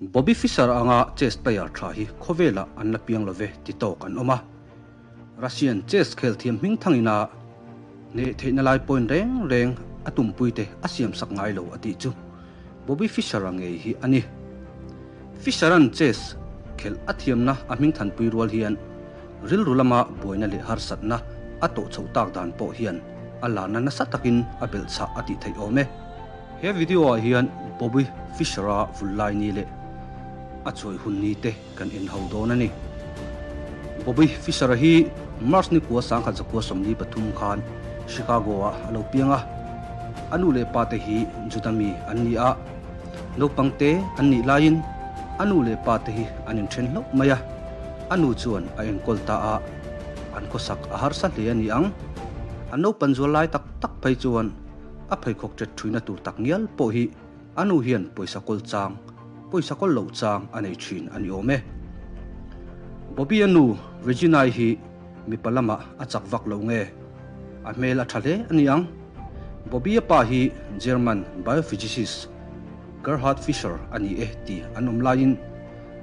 Bobby Fischer anga chess player tha hi khawvelah an la piang lo ve ti tawk an awm a. Russian chess khel thiam hming thangin a hneh theihna lai point reng reng a tumpuite a siamsak ngai lo a tih chu Bobby Fischer-a ngei hi a ni. Fischer-a'n chess khelh a thiamna a hming thanpui rual hian rilru lama buaina leh harsatna a tawh chhoh tak dan pawh hian a larna nasa takin a belh chhah a tih theih awm e. He video ah hian Bobby Fischer-a vul lai ni leh a chawi hun ni te kan en ho dawn a ni. Bobby Fischer-a hi March ni kua 1943 khan Chicago-ah a lo piang a. A nu leh pa te hi Juda mi an ni a. Naupang te an nih laiin a nu leh pa te hi an inthen hlauh mai a. A nu chuan a enkawl ta a, an khawsak a harsa hle a ni ang. An naupan zual lai tak tak phei chuan a pheikhawk ṭet ṭhuina tur tak ngial pawh hi A nu hian pawisa kawl chang, pawisa kawl loh chang a nei thin a ni awm e. Bobby-a nu Regina-i hi mipa lamah a chak vak lo nge? A hmel a tha hle a ni ang. Bobby-a pa hi German biophysicist Gerhard Fischer a ni e tih an awm laiin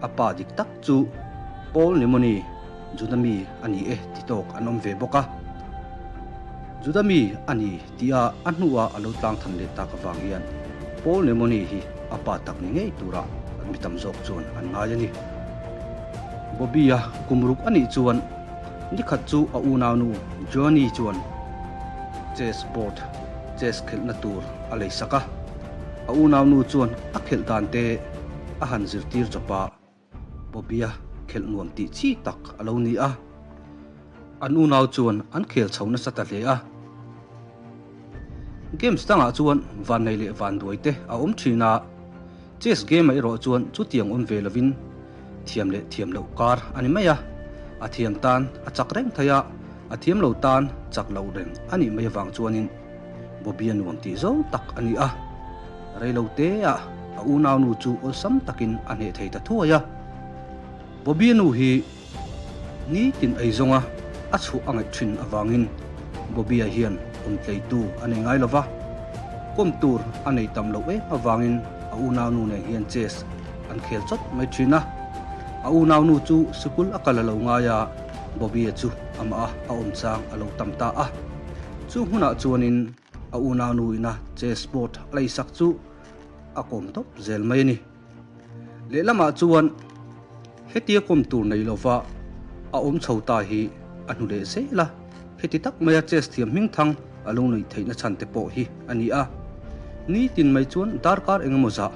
a pa dik tak chu Paul Nimoni Juda mi a ni e ti tawk an awm ve bawk a. Juda mi a ni tia a hnuah a lo tlang than leh tak avang hian Paul Nimoni hi a pa tak ni ngei turah mi tam zawk chuan an ngai a ni. Bobby-a kum ruk a nih chuan nikhat chu a unaunu Joanny chuan chess board, chess khelhna tur a lei sak a. A unaunu chuan a khelh dan te a han zirtir chawp a. Bobby-a khelh nuam tih chi tak a lo ni a, an unau chuan an khel chho nasa ta hle a. Games dangah chuan vannei leh vanduai te a awm thin a, chess game-ah erawh chuan chutiang awm ve lovin thiam leh thiam loh kar a ni mai a, a thiam tan a chak reng thei a, a thiam lo tan chak loh reng a nih mai avang chuanin Bobby-a nuam tih zawng tak a ni a, reiloteah a unaunu chu awlsam takin a hneh thei ta thuai a. Bobby-a nu hi nitin eizawnga a chhuah a ngaih thin avangin Bobby-a hian awmtleitu a nei ngai lo va, kawm tur a nei tam loh em avangin a unaunu nen hian chess an khel chawt mai thin a. A unaunu chu sikul a kal a lo ngai a, Bobby-a chu amah a awm chang a lo tam ta a. Chu hmunah chuanin a unaunu ina chess board a leisak chu a kawm tawp zel mai a ni. Lehlamah chuan hetia kawm tur nei lova a awm chho ta hi a hnu leh zel a, heti tak maia chess thiam hming thang a lo neih theihna chhan te pawh hi a ni a. Nitin mai chuan darkar engemaw zah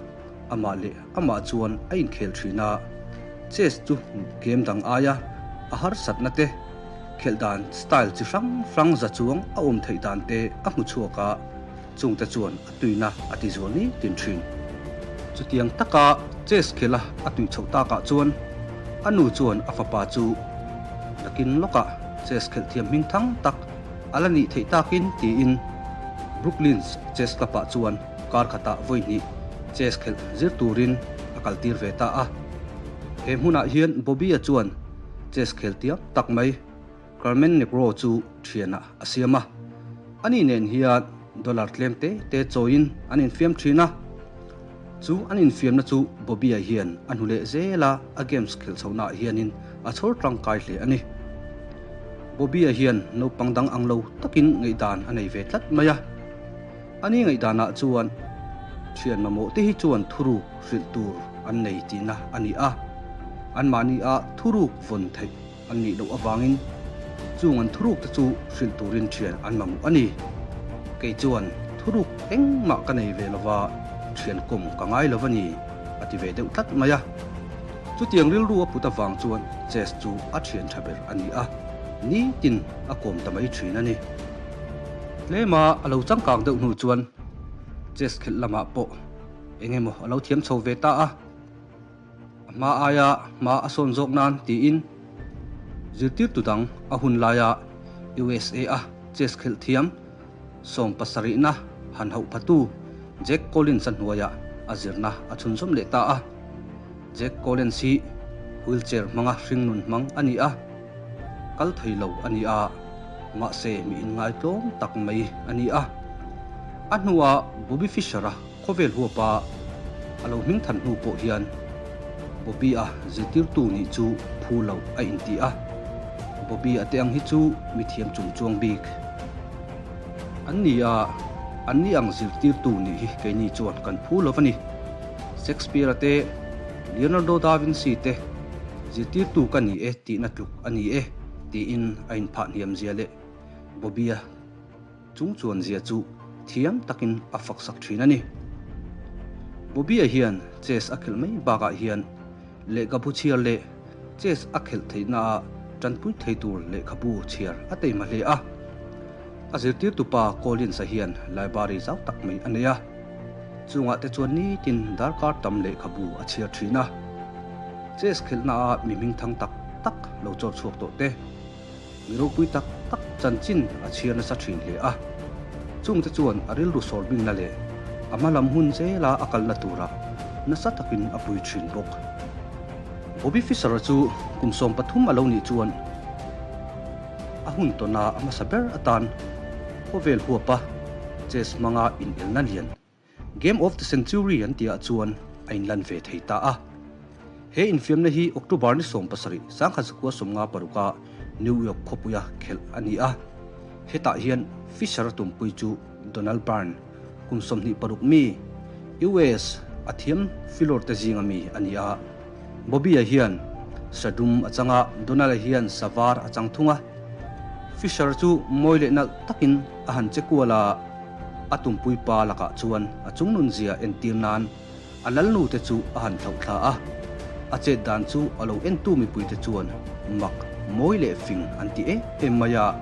amah leh amah chuan a inkhel thin a, chess chu game dang aia a harsatna te, Khelh dan style chi hrang hrang za chuang a awm theih dan te a hmu chhuak a, chungte chuan a tuina a ti zual ni tin thin. Chutiang taka chess khelha a tui chhoh takah chuan a nu chuan a fapa chu nakin lawkah chess khelh thiam hming thang tak a la nih theih takin tiin Brooklyn's Chess Club-ah chuan kar khatah vawi hnih chess khelh zir turin a kaltir ve ta a. He hmunah hian Bobby-a chuan Chess khel tiam tak mai Carmen Negro chu thianah a siam a. Ani nen hian dollar tlem te te chawiin an infiam thin a. Chu an infiamna chu Bobby-a hian a hnu leh zel a, a games khelh chhohnaah hianin a chhawr tangkai hle a ni. Bobby-a hian naupang dang ang lo takin ngaihdan a nei ve tlat mai a. Ani ngaihdanah chuan thian mamawh te hi chuan thuruk hrilh tur an nei tihna a ni a, anmahnia thuruk vawn theih an nih loh avangin chung an thuruk te chu hrilh turin thian an mamawh a ni. Kei chuan thuruk engmah ka nei ve lova thian kawm ka ngai lo a ni, a ti ve deuh tlat mai a. Chutiang rilru a put avang chuan chess chu a thian tha ber a ni a, nitin a kawm ta mai thin a ni. Tlema a lo changkang deuh hnu chuan chess khelh lamah pawh Eng emaw a lo thiam chho ve ta a, a hma aia hma a sawn zawk nan tiin zirtirtu dang a hun laia USA a chess khelh thiam 70na han hauh phatu Jack Collins-a hnuaiah a zirna a chhunzawm leh ta a. Jack Collins hi wheelchair hmanga hringnun hmang a ni a, kal thei lo a ni a, mahse mi inngaitlawm tak mai a ni a. A hnuah Bobby Fischer-a Khawvel huapa a lo hming than hnu pawh hian Bobby-a zirtirtu nih chu phu lo a inti a, Bobby-a te ang hi chu mithiam chungchuang bik an ni a, anni ang zirtirtu nih hi keini chuan kan phu lo a ni. Shakespeare-a te, Leonardo da Vinci te zirtirtu ka ni e tihna tluk a ni e tiin a inphah hniam zia leh Bobby-a Chung chuan zia chu thiam takin a faksak thin a ni. Bobby-a hian chess a khelh mai bakah hian lehkhabu chhiar leh chess a khelh theihnaah tanpui thei tur lehkhabu chhiar a teima hle a. A zirtirtupa Collins-a hian library zau tak mai a nei a, chungah te chuan nitin darkar tam lehkhabu a chhiar thin a. Chess khelhnaah mi hmingthang tak tak lo chawr chhuak tawh te. Mi ropui tak tak chanchin a chhiar nasa thin hle a, chungte chuan a rilru sawr bingna leh a hma lam hun zela a kalna turah nasa takin a pui thin bawk. Bobby Fischer-a chu kum 13 a lo nih chuan a hun tawna a hmasa ber atan khawvel huapa chess hmanga inelna lian Game of the Century an tihah chuan a inlan ve thei ta a. He infiamna hi October ni 17, 1956 a New York khawpuia khelh a ni a. Hetah hian Fischer-a tumpui chu Donald Byrne, kum 26 mi, US a thiam filawr te zinga mi a ni a. Bobby-a hian sa dum a chang a, Donald-a hian sa var a chang thung a. Fischer chu mawi leh nalh takin a han che kual a. A tumpui pa lakah chuan a chungnun zia entir nan a lalnu te chu a han thlauh thla a. A chet dan chu a lo entu mipui te chuan mak, mawi leh fing an ti em em mai a.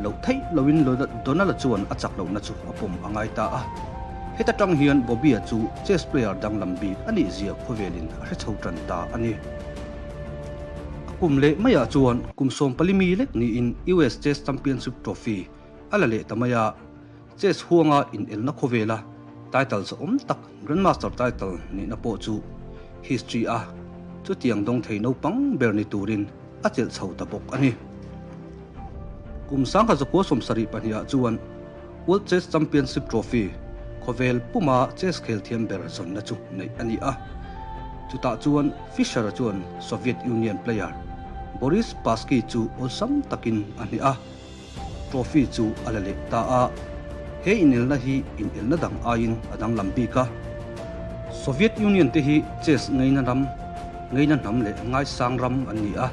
Loh theih loin Donald-a chuan a chak lohna chu a pawm a ngai ta a. Heta tang hian Bobby-a chu chess player danglam bik a nih zia khawvelin a hre chho tan ta a ni. A kum leh maiah chuan kum 14 mi lek niin US Chess Championship Trophy A la leh ta mai a, chess huanga inelna khawvela title zahawm tak Grandmaster title nihna pawh chu history a chutiang dawng thei naupang ber ni turin a chelh chho ta bawk a ni. Kum 1972 ah chuan World Chess Championship Trophy khawvel puma chess khel thiam ber zawnna chu neih a ni a, chutah chuan Fischer-a chuan Soviet Union player Boris Spassky chu awlsam takin a hneh a. Trophy chu a la leh ta a, he inelna hi inelna dang aiin a danglam bik a. Soviet Union te hi chess ngeina ram, ngeina hnam leh ngaisang ram an ni a,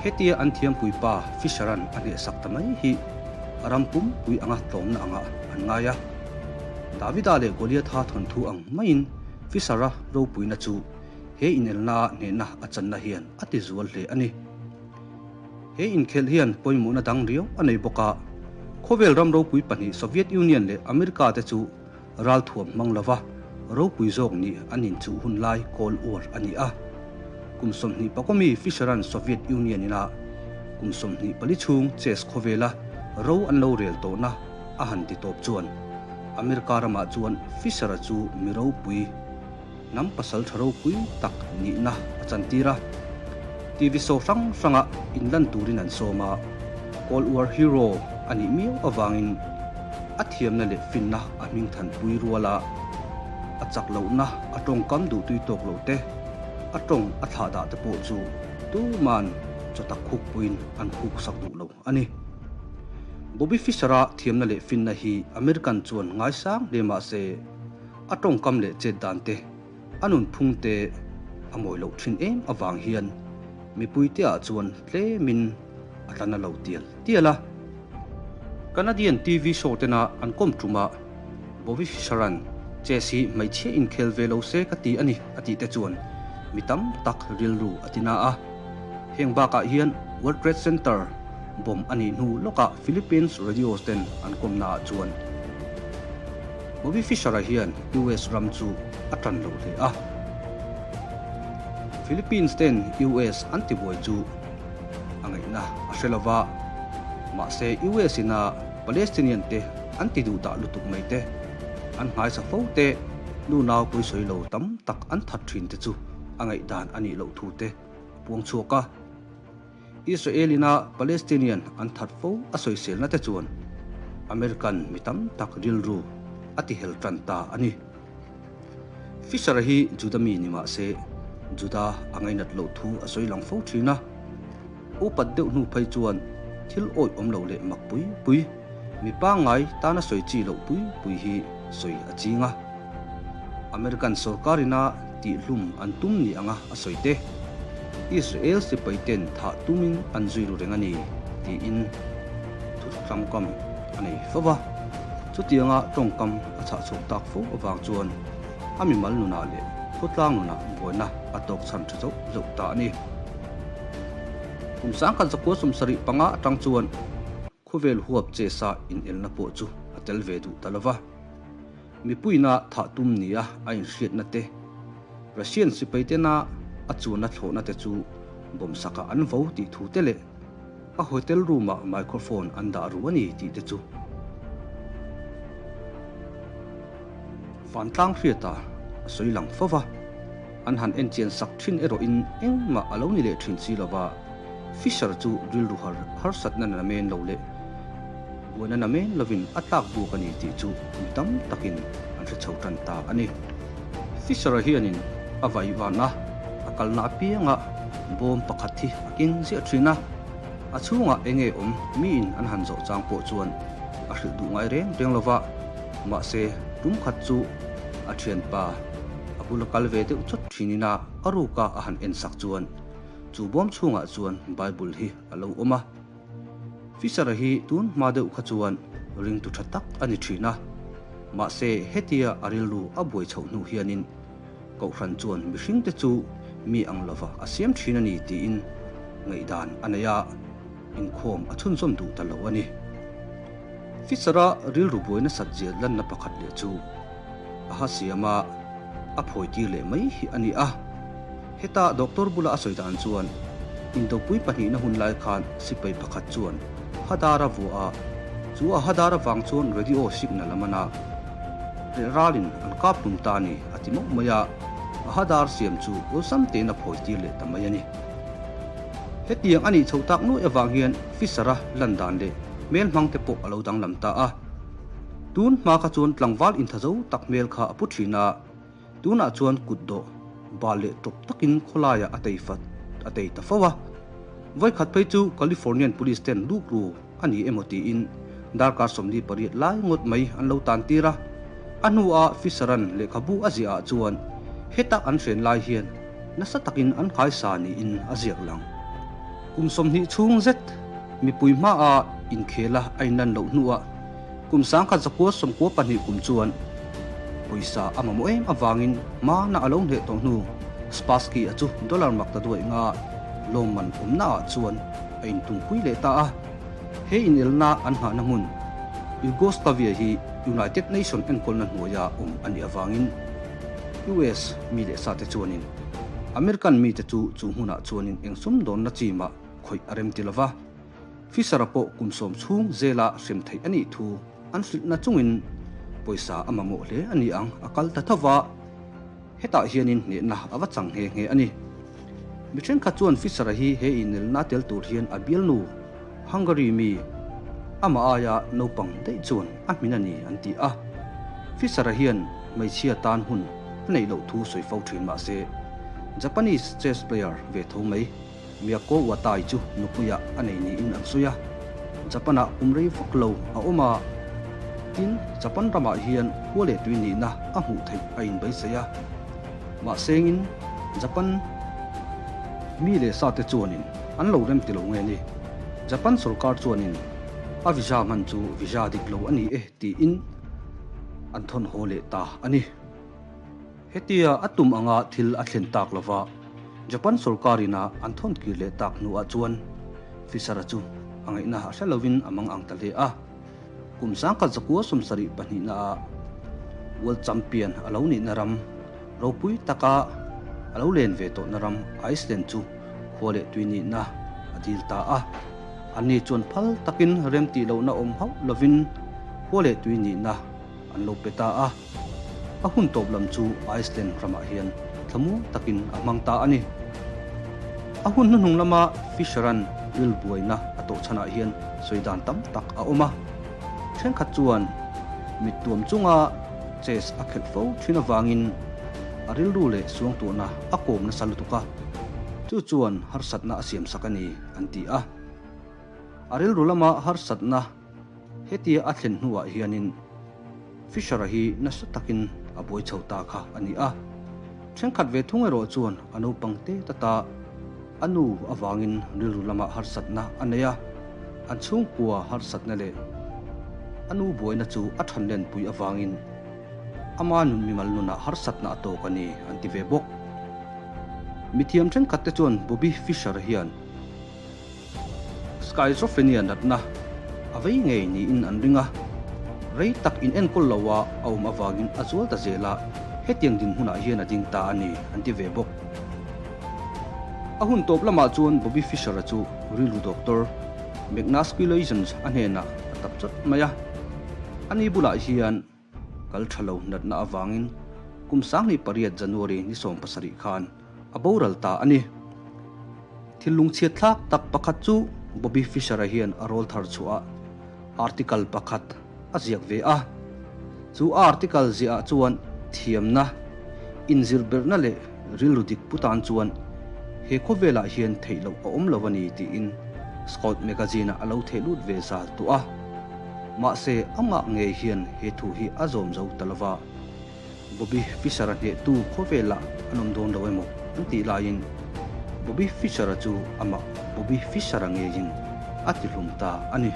hetia an thiampui pa Fischer-a'n a hnehsak ta mai hi a ram pumpui anga tlawmna angah an ngai a. Davida leh Goliatha thawnthu ang maiin Fischer-a ropuina chu he inelnaa hnehna a channa hian a tizual hle a ni. He inkhelh hian pawimawhna dang riau a nei bawk a, khawvel ram ropui pahnih Soviet Union leh America te chu ralthuam hmang lova ropui zawk nih an inchuh hun lai Cold War a ni a. Kum 20 pakua mi Fischer-a'n Soviet Union ina kum 24 chhung chess khawvela ro an lo rel tawhna a han ti tawp chuan America ramah chuan Fischer-a chu mi ropui Hnam pasal tha ropui tak nihna a chantir a, TV show hrang hranga inlan turin an sawm a, Cold War hero a nih miau avangin a thiamna leh finna a hming thanpui rual a, a chak lohna a tawngkam duhtui tawk loh te, a tawng a thlah dah te pawh chu tuman chawtak khukpuiin an khuksak duh lo a ni. Bobby Fischer-a thiamna leh finna hi American chuan ngaisang hle mah se, A tawngkam leh chet dan te, a nunphung te a mawi loh thin em avang hian mipuite ah chuan tlemin a tla na lo tial tial a. Canadian TV show tena an kawm tumah Bobby Fischer-a'n chess hi hmeichhia inkhel ve lo se ka ti a ni a tih te chuan mi tam tak rilru a ti na a. Heng bakah hian World Trade Center bomb a nih hnu lawkah Philippines radios ten an kawmnaah chuan Bobby Fischer-a hian US ram chu a tan lo hle a. Philippines ten US an tibuai chu a ngaihna a hre lo va, mahse US ina Palestinian te an ti duh dah lutuk mai te, an nghaisa fo te, nu nau pawisawi lo tam tak an that thin te chu a ngaihdan a nih loh thu te a puang chhuak a. Israel ina Palestinian an that fo a sawiselna te chuan American mi tam tak rilru a ti hel tan ta a ni. Fisher-a hi Juda mi ni mah se, Juda a ngainat loh thu a sawi lang fo thin a. Upat deuh hnu phei chuan thil awih awm lo leh mak pui pui, mi pangngai tana sawi chi loh pui pui hi sawi a ching a. American sorkar ina tihhlum an tum ni anga a sawi te, Israel sipai ten thah tumin an zui ru reng a ni tiin thuthlangkam a nei fo va. Chutianga tawngkam a chhah chhuak tak fo avang chuan a mimal nunah leh khawtlang nunah buaina a tawk chhan tha zauh zauh ta a ni. Kum 1975 atang chuan khawvel huap chesa inelna pawh chu a tel ve duh ta lo va. Mipuina thah tum nia a inhriatna te, Russian sipai tena a chuanna thlawhna te chu bawmsakah an vo tih thu te leh a hotel room-ah microphone an dah ru a ni tih te chu Vantlang hriata a sawi lang fo va, an han enchian sak thin erawhin engmah a lo ni leh thin si lova, Fisher chu rilru har harsatna na men lo leh buaina na men lovin a tlak buak a ni tih chu mi tam takin an hre chho tan ta a ni. Fisher-a hianin a vai van a, a kalna apianga bawm pakhat hi a keng ziah thin a, a chhungah enge awm miin an han zawh chang pawh chuan a hrilh duh ngai reng reng lova, Mahse, tum khat chu a thianpa a bula kal ve deuh chawt thinin a a ruka a han en sak chuan chu bawm chhungah chuan Bible hi a lo awm a. Fisher-a hi tun hma deuh kha chuan ringtu tha tak a ni thin a. Mahse, hetia a rilru a buai chhoh hnu hianin Kohhran chuan mihringte chu mi ang lova a siam thin a ni tiin ngaihdan a nei a, inkhawm a chhunzawm duh ta lo a ni. Fisher-a rilru buai nasat zia lanna pakhat leh chu a ha siam a, a phawi tir leh mai hi a ni a. Heta doctor bula a sawi dan chuan indopui pahnihna hun lai khan sipai pakhat chuan hadar a vuah a, chu a hadar avang chuan radio signal a man a, reh ralin an kap hlum ta a ni a ti mauh mai a, a hadar siam chu awlsam tein a phawi tir leh ta mai a ni. Hetiang a nih chhoh tak nuaih avang hian Fisher-a lan dan leh hmel hmang te pawh a lo danglam ta a. Tun hma kha chuan tlangval inthazo tak hmel kha a pu thin a, tunah chuan kut dawh bal leh tawp takin khawlaiah a tei fat a tei ta fo a. Vawikhat phei chu Californian Police ten luk ru a ni emaw tiin darkar 48 lai ngawt mai an lo tan tir a. A hnua Fisher-a'n lehkhabu a ziahah chuan heta an hren lai hian nasa takin an nghaisa niin a ziak lang. Kum 20 chhung zet mipui hmaa inkhela a inlan loh hnuah kum 1992 kum chuan pawisa a mamawh em avangin hmana a lo hneh tawh hnu Spassky-a chu dollar mak ta duaih nga lawmman awmnaah chuan a intumpui leh ta a. He inelna an nghahna hmun Yugoslavia hi United Nation enkawlna hnuaia awm a nih avangin US mi leh sate chuanin American mite chu chu hmunah chuanin eng sumdawnna chi mah khawih a rem ti lo va, Fisher-a pawh kum sawm chhung zela hrem theih a nih thu an hrilhna chungin pawisa a mamawh hle a ni ang a kal ta tho va, hetah hianin hnehna a va chang nghe nghe a ni. Mi thenkhat chuan Fisher-a hi he inelna tel tur hian a bialnu Hungary mi amah aia naupang daih chuan a hmin a ni an ti a, Fisher-a hian hmeichhia tan hun a neih loh thu sawi fo thin mah se, Japanese chess player ve tho mai Miyako Watai chu nupuiah a nei niin an sawi a, Japan-ah kum rei vak lo a awm a, tin Japan ramah hian khua leh tui nihna a hmuh theih a inbeisei a. Mahsengin Japan mi leh sate chuanin an lo rem ti lo nge ni? Japan sorkar chuanin a visa hman chu visa dik lo a ni e tiin an thawn haw leh ta a ni. Hetia a tum anga thil a thlen tak lova Japan sorkar ina an thawn kir leh tak hnuah chuan Fisher-a chu a ngaihna a hre lovin a mang ang ta hle a. Kum 1972 ah World Champion a lo nihna ram ropui taka a lo len ve tawhna ram Iceland chu khua leh tui nihna a dil ta a. Anni chuan phal takin remtih lohna awm hauh lovin khua leh tui nihna an lo pe ta a. A hun tawp lam chu Iceland ramah hian thlamuang takin a hmang ta a ni. A hun hnuhnung lama Fisher-a'n ril buaina a tawh chhanah hian sawi dan tam tak a awm a. Thenkhat chuan mittuam chunga chess a khelh fo thin avangin. A rilru leh suangtuahna a kawm nasa lutuk a, chu chuan harsatna a siamsak a ni, an ti a. A rilru lama harsatna hetia a thlen hnuah hianin Fisher-a hi nasa takin a buai chho ta kha a ni a. Thenkhat ve thung erawh chuan a naupang te tata a nu avangin rilru lama harsatna a nei a, an chhungkua harsatna leh a nu buaina chu a thanlenpui avangin ama nun mimal nunah harsatna a tawk a ni an ti ve bawk. Mithiam thenkhat te chuan Bobby Fischer hian Schizophrenia natna a vei ngei niin an ring a, rei tak in enkawl lo a a awm avangin a zual ta zel a, hetiang dinhmunah hian a ding ta a ni an ti ve bawk. A hun tawp lamah chuan Bobby Fischer-a chu rilru doctor McNasky Loisons a hnenah a tap chawt mai a, ani bulah hian kal tha lo natna avangin kum 18 January ni 17 khan a boral ta a ni. Thil lungchhiat thlak tak pakhat chu Bobby Fischer-a hian a rawl thar chhuah a article pakhat a ziak ve a. Chu a article ziahah chuan thiamna, inzir berhna leh rilru dik pu tan chuan he khawvelah hian theih loh a awm lo a ni tiin Scout magazine-ah a lo theh lut ve zal tawh a. Mahse, amah ngei hian he thu hi a zawm zo ta lova. Bobby Fischer-a hnehtu khawvelah an awm dawn lo emaw an tih laiin Bobby Fischer-a chu amah Bobby Fischer-a ngeiin a tihlum ta a ni.